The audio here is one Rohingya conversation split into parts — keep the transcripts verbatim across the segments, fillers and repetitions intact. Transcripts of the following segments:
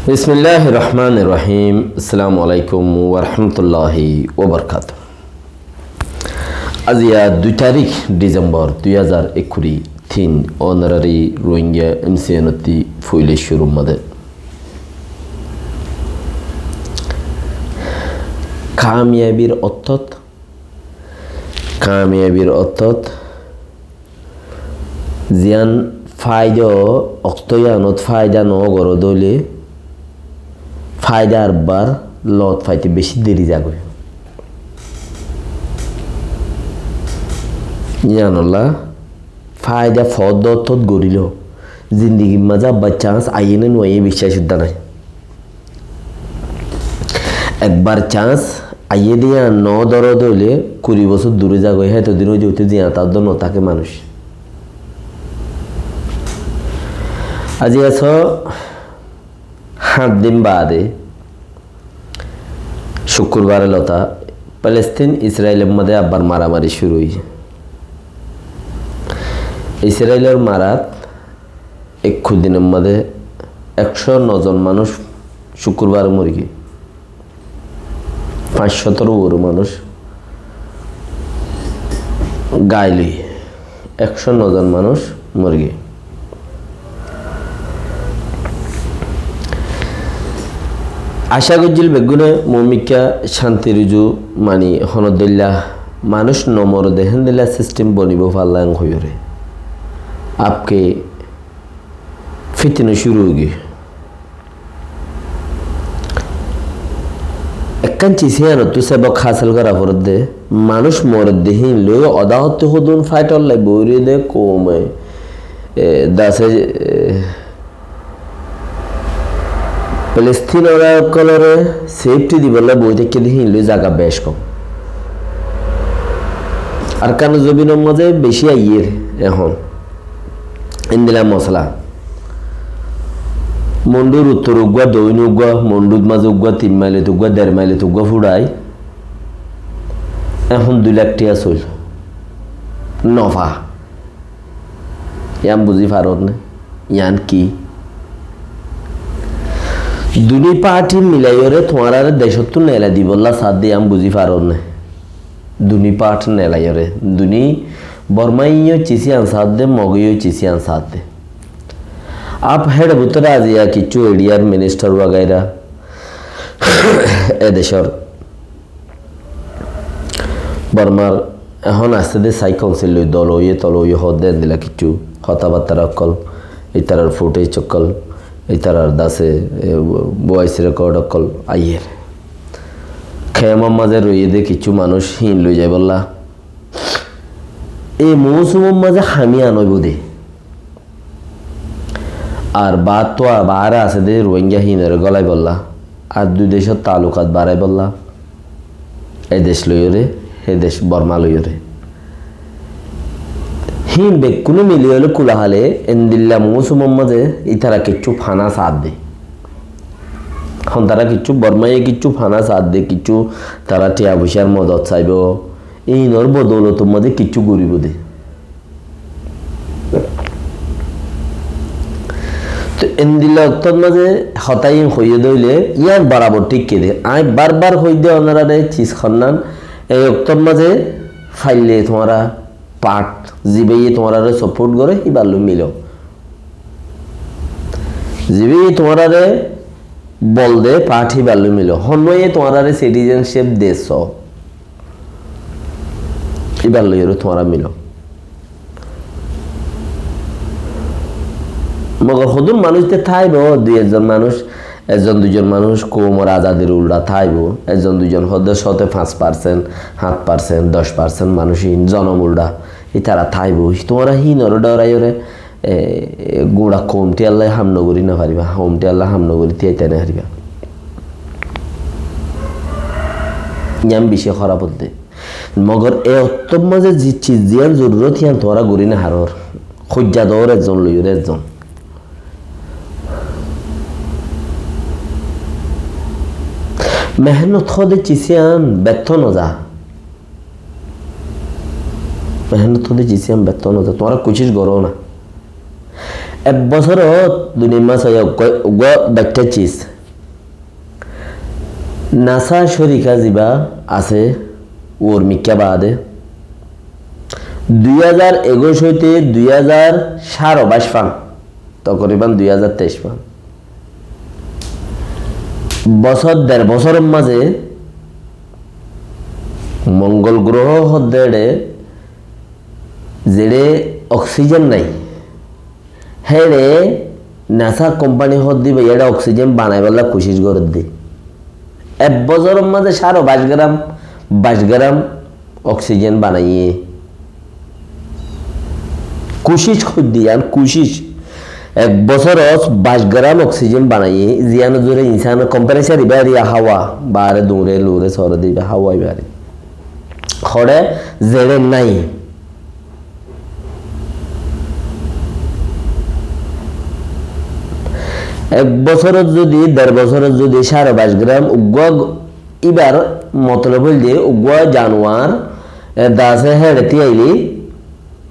Bismilláhir Rohmánir Rohím. Assalamu aláikum wa rahmatulláhi wa barakátuhu. Aziya dui tarík Dhisembor dui házar ekkuri tin, ónorari Rohingya M C N ottí foila cúrur mazé. Kamiyabir ottót, kamiyabir ottót, ziyán faida, októ yíanot faida no goró de óile, faida arbar lot faite beci deri zagói. Yíanolla faida foódde ottót gorílo, zindigir mazé abbar chans aiyé né no aiyé biccác uddá nái. Ekbar chans aiyé de yían no dóro de óile kuri bosór duré zagói, hétodin óite óite ziyán táke no táke manúic. Aziya só háñt din baade cúkkurbare lota Palestin Israilor mazé abbar maramari cúru óiye. Israilor marat ekku dinor mazé ekcó no zon manúic cúkkurbare mori giyé. Fañs cótor uore manúic gail óiye, ekcó no zon manúic mori giyé. Acá goijjíl beggúne moómikká cántir uzu mani honor dóilla manúic no more de héndilla sistem bonibo falla en hoiyóre. Abke fitna cúru ói giyé. Ekkán cis yíanottú sebok hásil gorá foredde, manúic moredde híin loi odahottí hodún fáitollai boói roiyé dé koume, e, dase, e, Palestinor ókkolóre sefti dibolla boói táikke dé híin loi zaga bec kom. Arkanor zobinor mazé beci aiyér ehón. Endilla mosala. Mondhur uttor uggúa, doin uggúa, Mondhut mazé uggúa, tin mailot uggúa, der mailot uggúa fúrai. Ehón dui lak tiya soil. Nofa. Yián buzí faror né? Yián ki? Duní parti milaiyóre tuáñráre decóttu neelai dibolla saádde, yián buzí faror né? Duní part neelaiyóre, duní Bormáiyo cis yián saádde, Mogéyo cis yián saádde. Ab héçe bútore aziya kiccú eriyar ministar wagaira e decór Bormar ehón asté dé sai kaunsil loi dol óiye tol óiye hoódde endilla kiccú hotábattar ókkol, ítarar futéc ókkol, ítarar dase, e, bois rekod ókkol aiyér. Kemor mazé roiyé dé kiccú manúic híin loi zaibolla. Ei mousumor mazé hami an óibo dé. Ar baáttu a-, baáre asé dé Ruáingga híinoré gólaibolla, ar dui decór taalukat baráibolla, e dec loiyóre, he dec Bormá loiyóre. Híin bekkúne mili óile kula hále endilla mousumor mazé ítara kiccú fana saádde. Hon tará kiccú, Bormáye kiccú fana saádde, kiccú tará tiya foicár modot saibo. Híinor bodoulotor mazé kiccú goríbo dé. Te endilla ottót mazé hotá iín hoiyé dé óile, yián borabor thík ki dé. Añí barbar hoóidde onoráre cis honnán, ei ottót mazé faille tuáñra part, zibáye tuáñráre support goré, híbar loi milo. Zibáye tuáñráre bol de, part híbar loi milo. Honnuáye tuáñráre citizenship de só. Íbar loiyóre tuáñra milo. Mogor hodún manúic de táibo, dui ekzon manúic, ekzon duizon manúic koumor azadir uldha táibo, ekzon duizon hoódde cóte fañs parsent, háñt parsent, doc parsent manúic híin zonom uldha, ítara táibo. Tuáñra híinoré dhoraiyóre e, gura koumtiyalla ham no gori no fariba, koumtiyalla ham no gori tiyai tai no fariba. Yián beci hóraf ódde. Mogor e ottót mazé zi ciz ziyán zorurot yián tuáñra gori no farór. Hoijja dór ekzon loiyóre ekzon. Mehénnot hoódde ciz yián bettó no za. Mehénnot hoódde ciz yián bettó no za. Tuáñra kucíc goró na. Ek bosórot dui mac óiye uggúa, uggúa baiththá ciz. NASA córika ziba asé, uor mikká baade dui házar ekuic óite dui házar cáro báic fán, tokoriban dui házar teic fán. Bosór, der bosóror mazé Mongol gróho hoddé eçé, zeçé oksijén nái, héçe NASA kompani hoddé íba eçé oksijén banaibálla kucíc gorédde. Ek bosóror mazé cáro báic gram, báic gram oksijén banaiyé. Kucíc hoiddé yián, kucíc. Ek bosórot báic gram oksijén banaiyé, ziyánor zoriya insánor komperesar ibá eriya háwa, baáre duñre, luure, sóre de ibá háwa ibá eriya. Hoçé zeçé nái. Ek bosórot zodi, der bosórot zodi cáro báic gram uggúa g-, íbar motolob óilde uggúa januar, e, dase héçe tíyaile,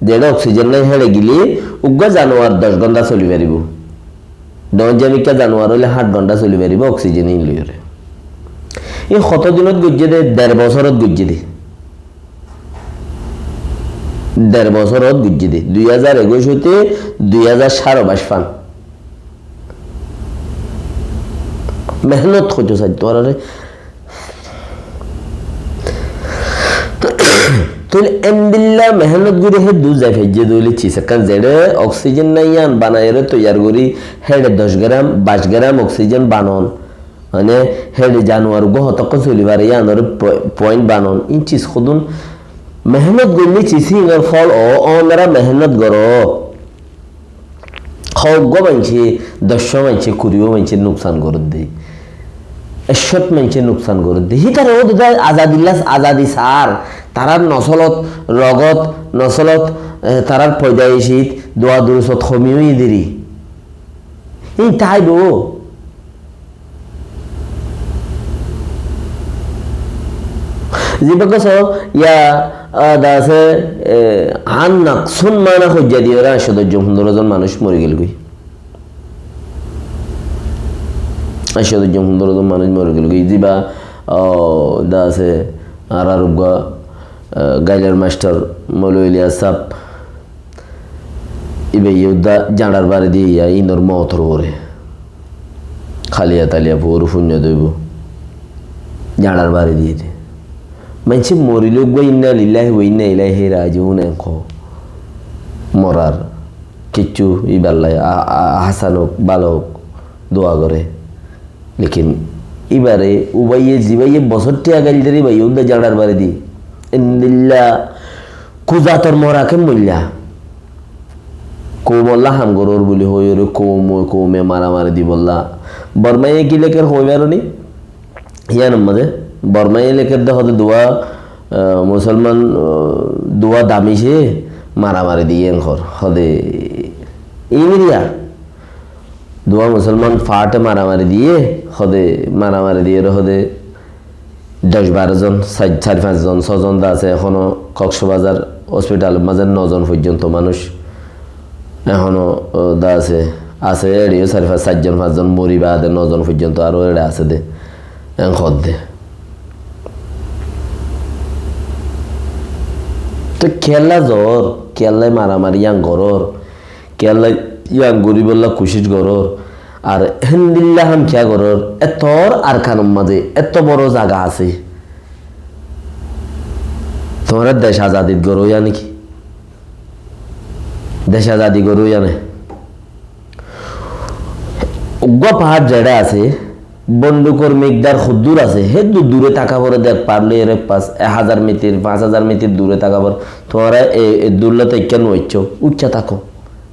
zeçé oksijén nái héçe gile, uggúa januar doc gónta soli faribó. Doñjja mikká januar óile háñt gónta soli faribó oksijén ín loiyóre. Ín hoto dinot goijjé dé, der bosórot goijjé dé. Der bosórot goijjé dé. Dui házar ekuic óite dui házar cáro báic fán. Mehénot hoito saitó aráre. Tóile endilla mehénot gorí héddur zai faijjé dé óile cis ekkán zeçé oksijén nái yián banaiyóre toiyar gorí héçe doc gram, báic gram oksijén banon. Mane, héçe januar uggúa hotokkón soli fare, yíanor po-, point banon. Ín cis hodún mehénot goille cis híinor fol ó, ónora mehénot goró. Hoó uggúa maincé, doccúa maincé, kuriyúa maincé nuksan gorédde. Ekcót maincé nuksan gorédde. Hítara ó dudá azadilla, azadi saár. Tarár nosolot, rogot, nosolot, e, tarár foidaicit, dua durusot homi óiye deri. Ín táibo. Zibá gosó, ya, a, da asé, e, añár naksun mana hoijja diyóre añcó doc zon, fundoro zon manúic mori gelgói. Añcó doc zon, fundoro zon manúic mori gelgói. Zibá, o, da asé, añárar uggúa, e, gailar mastor Moulovi Iliyas sáb, íba yó dá jañçar bari diyé, ya ínor mootor uore. Háliya taliya fuorú fuinno dóibo. Jañçar bari diyé dé. Maincé morile uggúa inna lillahi wa inna ilaihi rajiun en hoó. Morar kiccú íballá a-, a-, asan ók, bála ók, dua goré. Lekin íbare, ubaye, zibáye bosór thiañ gail der, íbaye uddá jañçar bari di. Endilla kuzator mora ken moilla. Koumolla ham gorór buli hoiyóre, koume, koume maramari dibolla. Bormaye ki leker hoi baroni? Yíanor mazé Bormaye leker de hode dua, ah, musolman, ah, dua damice maramari diye en hor. Hode Imiriya. Duwa musolman faáte maramari diye, hode maramari diye re hode doc baro zon, sai-, sair fañs zon, só zon de asé, ehóno Koksbazar hospitalor mazé no zon foijjonto manúic. Ehóno, o, de asé, asé eçe yó sair fañs, sair zon, fañs zon mori baade no zon foijjonto aró eçe asé de. En hodde. Toi kiyólla zor, kiyólla maramari yián goror, kiyólla yián goríbolla kucíc goror, ar héndilla ham kiyá goror, ettór Arkanor mazé etto boro zaga asé. Tuáñra dec azadit goró yá niki? Dec azadi goró yá né? Uggúa pahár zeçé asé, bondukor mikdar hoddúr asé, héddur dure táka foré de, ek pahár loi arek pahár, ek házar mitir, fañs házar mitir dure táka foré. Tuáñra e, e dúrlla táikka nuaiccó, uicca táko.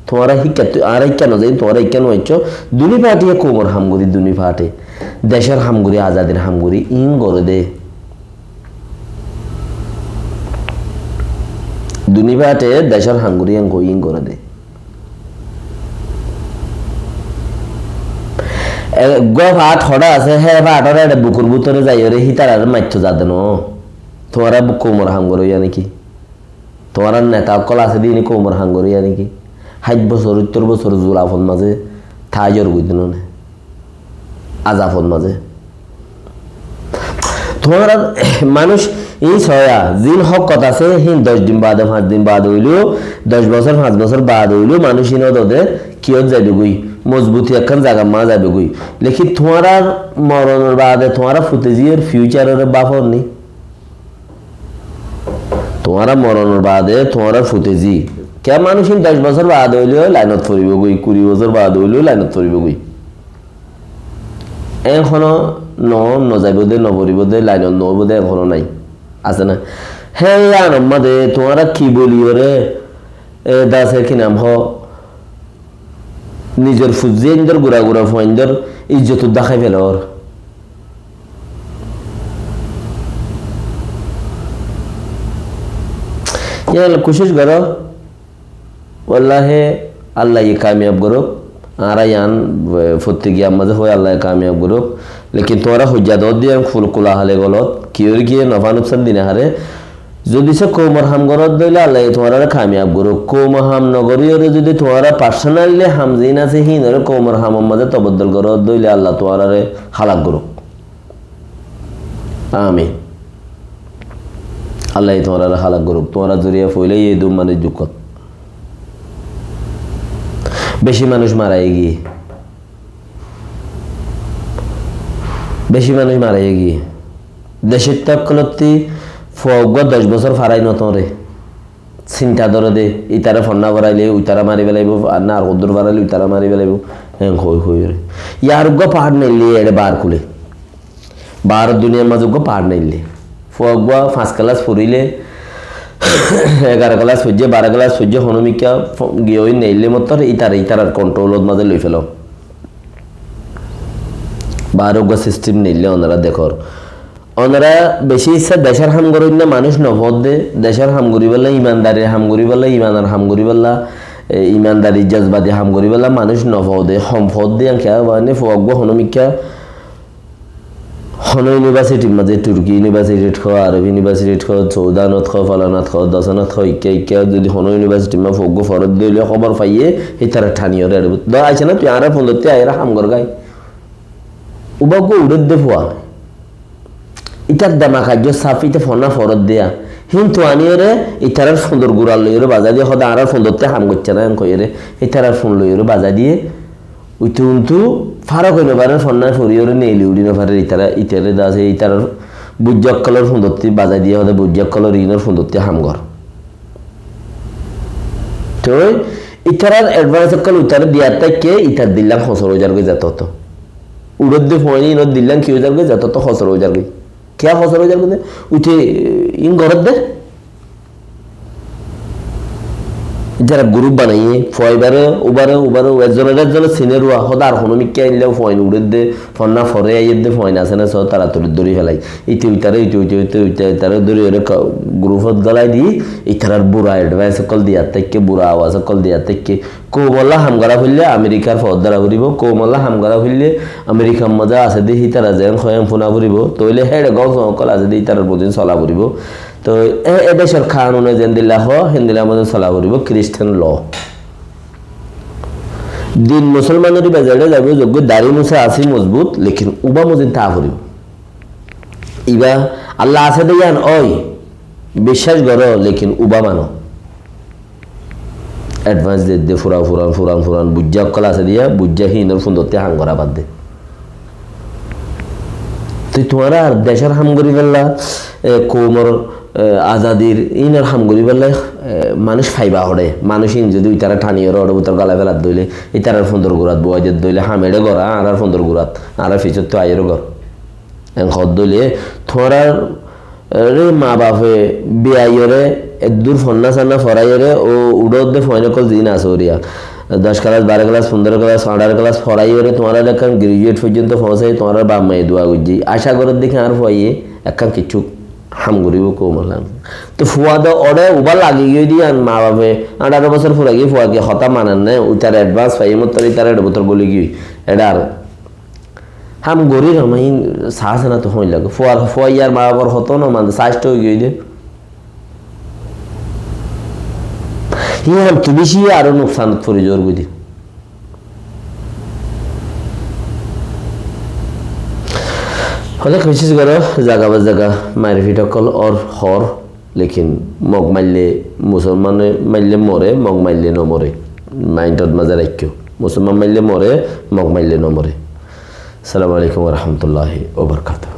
Tuáñra híkka, tu-, añára híkka no zai, tuáñra híkka nuaiccó. Duní faátiye koumor ham gorí, duní faáte decór ham gorí, azadir ham gorí, iín goré de. Duní faáte decór ham gorí, iín go-, iín goré de. Eggúa faát hoçé asé, hé faátor eçe bukor bútore zaiyóre hítarare maitto zade no. Tuáñra bu-, koumor ham goró yá niki? Tuáñrar neta ókkol asé de íni koumor ham goró yá niki? Háit bosór, óttor bosór zulafot mazé táizor goiddé no né? Azafot mazé. Tuáñrar manúic iín soóya, ziín hók hotá asé, híin doc din baade, fañs din baade óileyo, doc bosór, fañs bosór baade óileyo, manúic iín ódode kiyót zaibogói, mozbuti ekkán zagar mazé zaibogói. Lekin tuáñrar moronor baade tuáñra fute ziyór fiucaroré báfor ni. Tuáñra moronor baade tuáñrar fute zi. Kiyá manúic iín doc bosór baade óileyo lainot foribógói, kuri bosór baade óileyo lainot foribógói. Eén hono no, no zaibóu de, no foribóu de, lainot no óibou de, eén hono nái. Asé na? Hé, yíanor mazé tuáñra ki boliyoré, e, dase ki nam hoó, nizor fuzzi aindór, gura gura fuaindór izzot uddá hái felor. Yían kucíc goró. Wallahi, Allaye kamiyab gorouk. Añára yián, e, fottí giyar mazé hoi Allaye kamiyab gorouk. Lekin tuáñra hoijja doódde yián kul-, kula hale golot. Kiyóre kiyé nofá nuksan dine hare. Zodi se koumor ham goródde óile Allaye tuáñrare kamiyab gorouk. Koumor ham nogoríyoré zodi tuáñra personally ham ziín asé híinoré koumor hamor mazé toboddol goródde óile Allah tuáñrare halak gorouk. Amin. Allaye tuáñrare halak gorouk. Tuáñrar zoriya foilaiye duk manúic dukkót. Beci manúic mara giyé. Beci manúic mara giyé. Decóitta ókkolottí fua uggúa doc bosór farai no tóre. Sinta dóre de, ítare fonná foraile uitare mari felaibóu, ar na ar hoddúr foraile uitare mari felaibóu. Eén hoi hoi re. Yar uggúa fáñt neille eçé baár kule. Baáror duniyar mazé uggúa fáñt neille. Fua uggúa fañs kelas forile, egaró kelas foijjé, baró kelas foijjé, honómikká fo-, giyói neille mottor ítare ítarar kontrolot mazé loi feló. Baáre uggúa sistim neille onora dekór. Onora beci issá decór ham goróinna manúic no foódde, decór ham goríbolla, imandarir ham goríbolla, imanor ham goríbolla, e, imandarir jozbadi ham goríbolla manúic no foódde, hom foódde, yián kiyá hoó, mane fua uggúa honómikká, honó iunibasitir mazé, Turki iunibasitit hoó, Arob iunibasitit hoó, Soudanot hoó, falanat hoó, dosanat hoó, ikká ikká, zodi honó iunibasitir mazé fua uggúa foródde óile hóbor faiyé, hítare thaniyoré eçé. Dóro aicá na, tui añárar fundottí aiyóre ham gor gái. Uba uggúa uçédde fua. Ítar demak aijjó saf, íte fonná foródde yá. Híntu aníyoré ítarar fundor gurat loiyoré bazai diyé, hóde añárar fundottí ham goiccé na, en hoiyóre ítarar fun loiyoré bazai diyé. Uitu untu fárok ói no farer, fonná foriyoré neeli uçí no farer, ítara, ítaré dase, ítarar buijja ókkolor fundottí bazai diyé, hóde buijja ókkolor iínor fundottí ham gor. Toi ítarar advance ókkol uitaré diyat táikke, ítar dillán hosor ói zargói zetóto. Uçódde fuain inor dillán ki ói zargói, zetóto hosor ói zargói. Kiyá hosor ói zargói de? Uite, e, in goródde. Ítara group banaiyé, fua ibáre, ubáre, ubáre, ekzonore ekzone sinér uá, hóde ar honómikká aillé fuain uçédde, fonná foré aiyédde fuain asé né, só taratari dóri felai. Íte uitaré, íte, íte, íte, íte, ítaré dóri ore ka-, gurufot gólai di, ítarar bura advance ókkol diyat táikke, bura awaz ókkol diyat táikke. Koumolla ham gorá foillé Amerikar fód dóra foribó, koumolla ham gorá foillé Amerikar mazé asé dé hítara zeén hoó en fúna foribó, tóile héçe góng sóng ókkol asé dé ítarar mozin sola foribó. Toi e, e decór kanune zendilla hoó, héndilla mozin sola foribó, Christian law. Din musolmanor iba zeçé zaibó, zoggúa dari musa asé mozbut, lekin uba mozin táa foribó. Iba Allah asé dé yián ói, biccác goró, lekin uba mano. Advance dedde, furan, furan, furan, furan, buijja ókkol asé dé yá, buijja hínor fundottí ham gorá badde. Toi tuáñra ar decór ham gorí fella, e, koumor, e, azadir, inor ham gorí fella, e, manúic faiba hoçé. Manúic in zodi uitaré thaniyoré óre bútor gólai feladde óile, ítarar fundor gurat bowai dedde óile, ham eçé gor, añárar fundor gurat, añárar fisóttu aiyóre gor. En hoódde óile, tuáñrar, e, re ma bafe biyaiyóre, eddur fonná sanná foraiyóre, o uçódde fuain ókkol ziín asé óriya. Doc kelas, baró kelas, fundoro kelas, añçáro kelas foraiyóre, tuáñrar ekkán graduate foijjonto foóñsai, tuáñrar baf maye dua goijjé. Acá goródde ki añár fuaye ekkán kiccú ham goríbo koumolla. Toi fua de óre uba lagi giyói de yián ma bafe, añçáro bosór fura giyói fua ki hotá maner né, uitar advance faiyé mottor ítar eçe bútor goli giyói. Eçe ar ham gorí roma in saá sena to hoin lage. Fuar, fua iyar ma bafor hotá no mane, saá to ói giyói de. Yián to beci aró nuksanot fori zar goi de. Hoilé kocíc goró, zaga ba zaga mairfit ókkol ór hoór, lekin Mog maille, Musolmane maille more, Mog maille no more. Maintot mazé raikkó. Musolman maille more, Mog maille no more. Assalamu alaikum wa rahmatullahi wa barakatuh.